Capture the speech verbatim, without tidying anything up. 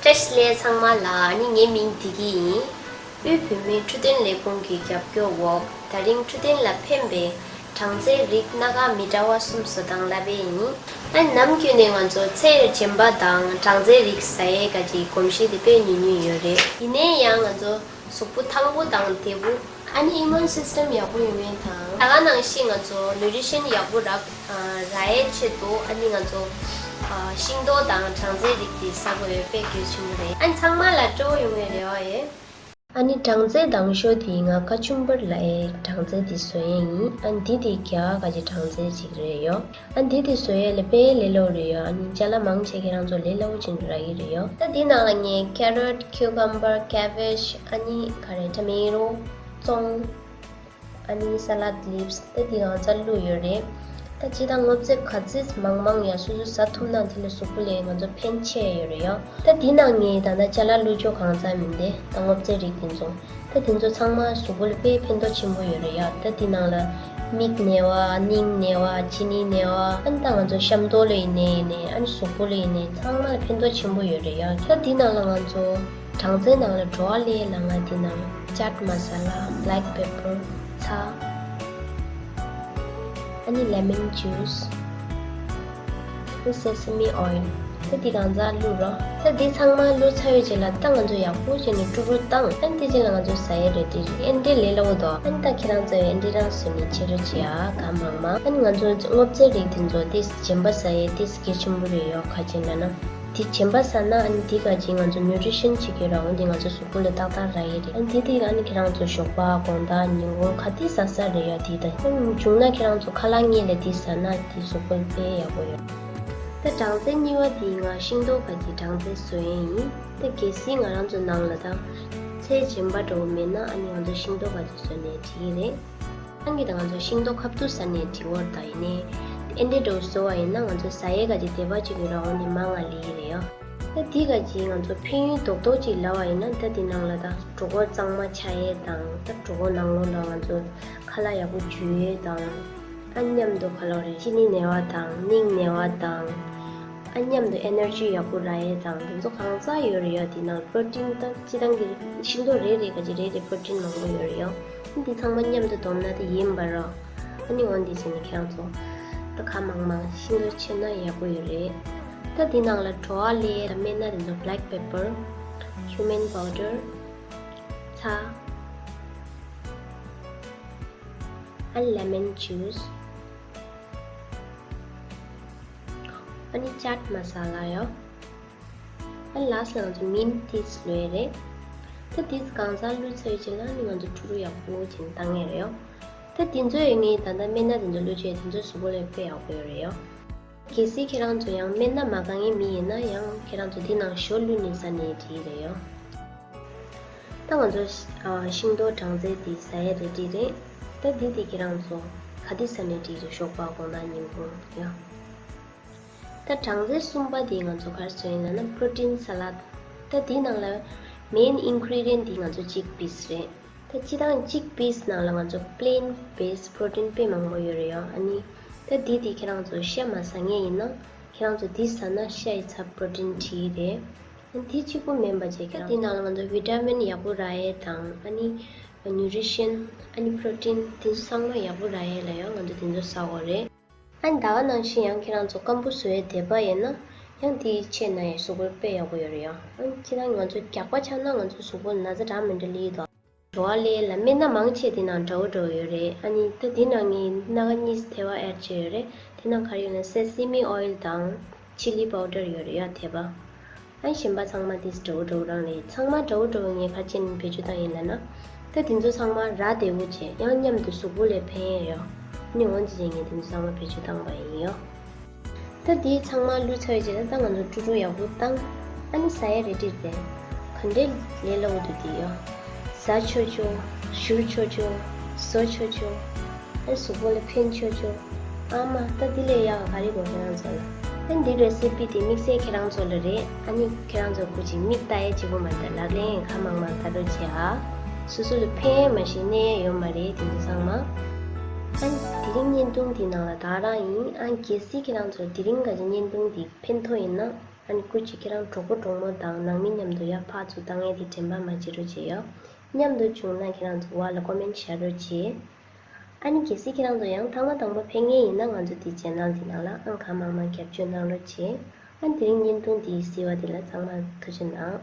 བཀྲ་ཤིས་བདེ་ལེགས་ཚང་མ་ལ། ཨ་ནི་ངའི་མིང་བདེ་སྐྱིད་ཡིན། དབུས་བོད་མིའི་འཕྲོད་བསྟེན་ལས་ཁུངས་ཀྱི་རྒྱབ་སྐྱོར་འོག་དེ་རིང་འཕྲོད་བསྟེན་ལ་ཕན་པའི་སྦྲང་རྩིའི་རིགས་སྣ་ཁ་མི་འདྲ་བ་གསུམ་བཟོ་སྟངས་བསླབ་པ་ཡིན། ཨ་ནི་ནམ་རྒྱུན་ནས་ང་ཚོ་ཚལ་རྗེན་པ་དང་སྦྲང་རྩིའི་རིགས་ཟ་ཡས་ག་ཅིག་གོམས་གཤིས་དེ་དཔེ་ཉུང་ཉུང་ཡོད་རེད། ཡིན་ནའི་ཡང་ང་ཚོ་གཟུགས་པོ་ཐང་པོ་དང་བདེ་པོ། ཨ་ནི་ཨི་མུན་སིས་ཊམ་ཡག་པོ་ཡོང་ཡས་དང་། ད་ག་ནང་བཞིན་ང་ཚོ་ནུ་ཊི་རི་ཤན་ཡག་པོ་རག་ཨ་རག་ཡས་ཆེད་དུ། ཨ་ནི་ང་ཚོ་ཨ་ཤིང་ཏོག་དང་སྦྲང་རྩིའི་རིགས་དེ་ཟ་དགོས་ཡས་དཔེ་གལ་ཆེན་པོ་རེད། ཨ་ནི་ཚང་མ་ལ་སྤྲོ་བོ་ཡོང་བའི་རེ་བ་ཡོད། ཨ་ནི་སྦྲང་རྩི་དང་ཤོ་དེ་ང་ཀ་ཆུམ་པར་ལབ་ཡས་སྦྲང་རྩི་དེ་བཟོ་ཡས་ཡིན། ཨ་ནི་འདི་དེ་རྒྱ་གར་གྱི་སྦྲང་རྩི་ཅིག་རེད་ཡོ། ཨ་ནི་འདི་དེ་བཟོ་ཡས་ལ་དཔེ་ལས་སླ་པོ་རེད་ཡོ། ཨ་ནི་ཅ་ལག་མང་ཆེ་ཁྱེད་རང་ཚོ་ལས་སླ་པོ་ཅིག་རག་གི་རེད་ཡོ། ད་འདི་ནང་ལ་ངས་ཀེ་རོཊ། ཁིའུ་ཀམ་པར། ཀེ་བེཇ། ཨ་ནི་ག་རེ། ཊོ་མེ་ཊོ། ཙོང་། ཨ་ནི་སེ་ལད་ལིབས། ད་འདི་གང་ཚང་བླུགས་ཡོད་རེད། ད་སྤྱིར་བཏང་སྔོ་ཚལ་ག་ཚོད་མང་མང་ཡག་སོ་སོས་ཟ་ཐུབ་ན་དེ་ལས་གཟུགས་པོ་ལ་ང་ཚོ་ཕན་ཆེ་ཡོད་རེད་ཡ། ད་འདི་ནང་ངས་ད་ལྟ་ཅ་ལག་བླུགས་ཆོག་གང་ཚང་མིན་ཏེ། ད་སྔོ་ཚལ་རིགས་དེ་ཚོ། ད་དེ་ཚོ་ཚང་མ་གཟུགས་པོ་ལ་དཔེ་ཕན་ཐོགས་ཆེན་པོ་ཡོད་རེད་ཡ། ད་འདི་ནང་ལ་མིག་ནད་པ། སྙིང་ནད་པ། གཅིན་སྙི་ནད་པ། ཨ་ནི་ད་ང་ཚོ་གཤམ་ཐོག་ལ་ཡིན་ནའི་ཡིན་ནའི། ཨ་ནི་གཟུགས་པོ་ལ་ཡིན་ནའི། ཚང་མ་ལ་ཕན་ཐོགས་ཆེན་པོ་ཡོད་རེད་ཡ། ད་འདི་ནང་ལ་ང་ཚོ་སྦྲང་རྩིའི་ནང་ལ་བྲོ་བ་ལེན་ཡས་ལ་ང་འདི་ནང་ཅཱཊ་མ་ས་ལ། བྷེ་ལེག་པེ་པར། ཚྭ། ཨ་ནི་ལེ་མོན་ཇུས། ཨ་ནི་སེ་སེ་མི་ཨོ་ཡིལ། ད་འདི་གང་ཚང་བླུགས་རོགས། ད་འདི་ཚང་མ་བླུགས་ཚར་བའི་རྗེས་ལ་ད་ང་ཚོ་ཡག་པོ་བྱས་ནས་དཀྲུག་དཀྲུག་བཏང་། ཨ་ནི་དེ་རྗེས་ལ་ང་ཚོ་ཟ་ཡས་རེ་ཌི་རེད། ཨེ་འདྲས་ལས་སླ་པོ་འདུག་ཨ་ནི་ད་ཁྱེད་རང་ཚོས་ཨེ་འདྲས་རང་བཟོས་ནས་བྱེད་རོགས་བྱེད་ཨ། གང་མང་མང་། ཨ་ནི་ང་ཚོ་སྔོ་ཚལ་རིགས་དེ་ཚོ་དེ་རྗེན་པ་ཟ་ཡས་དེ་གལ་ཆེན་པོ་རེད་ཡོ། ག་ཅི་ལབ་ན། དེ་རྗེན་པ་ཟ་ན་ཨ་ནི་དེ་ག་ཅིག་ང་ཚོ་ནུ་ཊི་རི་ཤན་ཅིག་ཡོད་ར། འོ་དེ་ང་ཚོ་གཟུགས་པོ་ལ་ཏག་ཏག་རག་གི་རེད། ཨ་ནི་དེ་དེ་ཨ་ནི་ཁྱེད་རང་ཚོ་ཞོགས་པ། དགོང་དག། ཉིན་གུང་ག་དུས་ཟ་ས་རེད་ཡ། དེ་ད་ཨ་ནི་བྱུང་ན་ཁྱེད་རང་ཚོ་ཁ་ལག་གཉིས་ལ་དེ་ཟ་ན་དེ་གཟུགས་པོ་ལ་དཔེ་ཡག་པོ་ཡོད། ད་སྦྲང་རྩི་གཉིས་པ་དེ་ང་ཤིང་ཏོག་ག་ཅིག་སྦྲང་རྩི་བཟོ་ཡས་ཡིན། ད་གལ་སྲིད་ང་རང་ཚོ་ནང་ལ་ད་ཚལ་རྗེན་པ་འདྲ་པོ་མེད་ན་ཨ་ནི་ང་ཚོ་ཤིང་ཏོག་ག་ཅིག་བཟོས་ནས་བྱེད་ཀྱི་རེད། ཨ་ནི་ད་ང་ཚོ་ཤིང་ཏོག་ཁ་ཐུག་ཟ་ནས་བྲི་བར་ད་ཡིན་ནའི། ཨེ་འདྲས་འདྲ་པོ་བཟོ་བ་ཡིན་ན་ང་ཚོ་ཟ་ཡས་ག་ཅིག་དེ་པ་ཅིག་ཡོད་ར། འོ་དེ་མང་ང་ལེན་གྱི་རེད་ཡ། ད་དེ་ག་ཅིག་ང་ཚོ་ཕན་ཡོན་རྡོག་རྡོག་ཅིག་ལབ་པ་ཡིན་ན། ད་དེ་ནང་ལ་ད་གྲོད་ཁོག་གཙང་མ་ཆགས་ཡས་དང་། ད་གྲོད་ཁོག་ནང་ལོགས་ལ་ང་ཚོ་ཁ་ལག་ཡག་པོ་འཇུ་ཡས་དང་། ཨ་མཉམ་དུ་ག་ལབ་རེད། གཅིན་སྙི་ནད་པ་དང་སྙིང་ནད་པ་དང་། ཨ་མཉམ་དུ་ཨེ་ནར་ཇི་ཡག་པོ་རག་ཡས་དང་། དེ་ཚོ་གང་ཚང་ཡོད་རེད་ཡ། དེ་ནང་པྲོ་ཊིན་ད་སྤྱིར་བཏང་གི་ཤིང་ཏོག་རེ་རེ་ག་ཅིག་རེ་རེ་པྲོ་ཊིན་མང་པོ་ཡོད་རེད་ཡ། འདི་ཚང་མ་མཉམ་དུ་བསྡོམས་ན་དེ་ཡིན་པ་ར། ཨ་ནི་འོ་འདི་བྱས་ནས་ཁྱེད་རང་ཚོ་ད་གང་མང་མང་ཤིང་ཏོག་མཆོད་ན་ཡག་པོ་ཡོད་རེད། ད་འདི་ནང་ལ་བྲོ་བ་ལེན་ཡས་ལ་སྨན་སྣ་དེ་ཚོ་བྷེ་ལེག་པེ་པར། ཁྱུ་མིན་པའུ་ཌར། ཚྭ། ཨ་ནི་ལེ་མོན་ཇུས། ཨ་ནི་ཅཱཊ་མ་ས་ལ་ཡོད། ཨ་ནི་ལཱསི་ལ་ང་ཚོ་མིན་ཊི་དེ་བླུགས་ཡས་རེད། ད་དེ་གང་ཚང་བླུགས་ཚར་བའི་རྗེས་ལ་ཨ་ནི་ང་ཚོ་དཀྲུག་དཀྲུག་ཡག་པོ་བྱས་ནས་བཏང་ཡས་རེད་ཡོ། ད་དེ་ཚོ་ཡོད་ངེས་ད་ལྟ་སྨན་སྣ་དེ་ཚོ་བླུགས་བྱས་དེ་ཚོ་གཟུགས་པོ་ལ་དཔེ་ཡག་པོ་ཡོད་རེད་ཡོ། གལ་སྲིད་ཁྱེད་རང་ཚོ་ཡང་སྨན་སྣ་མ་དགའ་མཁན་མི་ཡིན་ན་ཡང་ཁྱེད་རང་ཚོ་འདི་ནང་ཞོ་བླུགས་ནས་ཟ་ནའི་འགྲིག་རེད་ཡོ། ད་ང་ཚོ་ཤ- ཨ་ཤིང་ཏོག་སྦྲང་རྩི་འདི་ཟ་ཡས་རེ་ཌི་རེད། ད་འདི་དེ་ཁྱེད་རང་ཚོ་ག་དུས་ཟ་ནའི་འགྲིག་རེད། ཞོགས་པ། དགོང་དག། ཉིན་གུང་ཡོ། ད་སྦྲང་རྩི་གསུམ་པ་དེ་ང་ཚོ་ག་རེ་བཟོ་ཡིན་ལབ་ན་པྲོ་ཊིན་ས་ལད། ད་འདི་ནང་ལ་མེན་ཨིན་གྷི་རི་ཌི་ཡན་འདི་ང་ཚོ་ཅིག་པིས་རེད། ད་སྤྱིར་བཏང་ཅིག་པིས་ནང་ལ་ང་ཚོ་པི་ལེན་བེ་སི་པྲོ་ཊིན་དཔེ་མང་པོ་ཡོད་རེད་ཡ། ཨ་ནི་ད་འདི་དེ་ཁྱེད་རང་ཚོ་ཤ་མ་ཟ་མཁན་ཡིན་ན་ཁྱེད་རང་ཚོ་འདི་ཟ་ན་ཤ་ཡི་ཚབ་པྲོ་ཊིན་འགྲིག་རེད། ཨ་ནི་འདི་གཅིག་པུ་མིན་པ་བྱས་ཁྱེད་རང་འདི་ནང་ལ་ང་ཚོ་བི་ཊ་མིན་ཡག་པོ་རག་ཡས་དང་། ཨ་ནི་ནིའུ་ཊི་རི་ཤན། ཨ་ནི་པྲོ་ཊིན། དེ་ཚོ་ཚང་མ་ཡག་པོ་རག་ཡས་ལ་ཡང་ང་ཚོ་དེ་ཚོ་ཟ་དགོས་རེད། ཨ་ནི་ད་ག་ནང་བཞིན་ཡང་ཁྱེད་རང་ཚོ་སྐམ་པོ་བཟོ་ཡས་དད་པ་ཡོད་ན་ཡང་དེ་ཡི་ཆེད་ན་ཡང་གཟུགས་པོར་དཔེ་ཡག་པོ་ཡོད་རེད་ཡ། ཨ་ནི་ཁྱེད་རང་ང་ཚོ་རྒྱགས་པ་ཆགས་ན་ང་ཚོ་གཟུགས་པོར་ན་ཚ་འདྲ་མི་འདྲ་སླེབས་ཀྱི་འདུག་བྲོ་བ་ལེན་ཡས་ལ་སྨན་སྣ་མང་ཆེ་དེ་ནང་འདྲ་པོ་འདྲ་པོ་ཡོད་རེད། ཨ་ནི་ད་དེ་ནང་ངས་སྣ་ཁ་གཉིས་ཐེ་བ་ཨེཌ་བྱས་ཡོད་རེད། དེ་ནང་ག་རེ་ཡོད་ན་སེ་སེ་མི་ཨོ་ཡིལ་དང་ཆི་ལི་པའུ་ཌར་ཡོད་རེད་ཡ། དེ་པ། ཨ་ནི་གཞན་པ་ཚང་མ་དེ་འདྲ་པོ་འདྲ་པོ་རང་རེད། ཚང་མ་འདྲ་པོ་འདྲ་པོ་ངས་ག་རེ་བྱས་ནས་བེད་སྤྱོད་བཏང་ཡིན་ལབ་ན། ད་དེ་ཚོ་ཚང་མ་རག་བདེ་པོ་བྱས། ཡང་མཉམ་དུ་གཟུགས་པོ་ལ་ཕན་ཡས་ཡོད། ཨ་ནི་འོ་འདི་བྱས་ངས་དེ་ཚོ་ཚང་མ་བེད་སྤྱོད་བཏང་པ་ཡིན་ཡོ། ད་དེ་ཚང་མ་བླུགས་ཚར་བའི་རྗེས་ལ་ད་ང་ཚོ་དཀྲུག་དཀྲུག་ཡག་པོ་བཏང་། ཨ་ནི་ཟ་ཡས་རེ་ཌི་རེད། ག་འདྲས་ལས་སླ་པོ་འདུག་དེ་ཡོ། ཟ་ཆོག་ཆོག་བཞུར་ཆོག་ཆོག་བཟོ་ཆོག་ཆོག་ཨ་ནི་གཟུགས་པོ་ལ་ཕན་ཆོག་ཆོག་ཨ་མ། ད་དེ་ལས་ཡག་ག་རེ་དགོས་ཁྱེད་རང་ཚོ་ལ། ཨ་ནི་འདི་རེ་སི་པི་དེ་དམིགས་བསལ་ཁྱེད་རང་ཚོ་ལ་རེད། ཨ་ནི་ཁྱེད་རང་ཚོ་སྐུ་མཁྱེན་མིག་ལྟ་ཡས་གཅིག་པོ་མ་རེད། ལག་ལེན་གང་མང་མང་བསྟར་རོགས་བྱེད་ཨ། སོ་སོ་ལ་ཕན་ཡས་མ་གཞི་གནོད་ཡས་ཡོད་མ་རེད། དེ་ཚོ་ཚང་མ། ཨ་ནི་དེ་རིང་བརྙན་ཐུང་དེ་ནང་ལ་ད་རང་ཡིན། ཨ་ནི་གལ་སྲིད་ཁྱེད་རང་ཚོ་དེ་རིང་ག་ཅིག་བརྙན་ཐུང་དེ་ཕན་ཐོགས་ཡིན་ན། ཨ་ནི་སྐུ་མཁྱེན་ཁྱེད་རང་གྲོགས་པོ་གྲོགས་མོ་དང་ནང་མི་མཉམ་དུ་ཡར་ཕར་ཚུར་བཏང་ཡས་དེ་དྲན་པ་མ་བརྗེད་རོགས་བྱེད་ཡོ། མཉམ་དུ་བྱུང་ན་ཁྱེད་རང་ཚོ་འོག་ལ་ཀོ་མེན་ཊི་བཞག་རོགས་བྱེད། ཨ་ནི་གལ་སྲིད་ཁྱེད་རང་ཚོ་ཡང་ཐེངས་མ་དང་པོ་ཕེབས་མཁན་ཡིན་ན་ང་ཚོ་དེ་ཆེ་ནལ་དེ་ནང་ལ་ཨང་གང་མང་མང་རྒྱབ་སྐྱོར་གནང་རོགས་བྱེད། ཨ་ནི་དེ་རིང་བརྙན་ཐུང་དེ་གཟིགས་པ་དེ་ལ་ཚང་མ་ཐུགས་རྗེ་གནང་།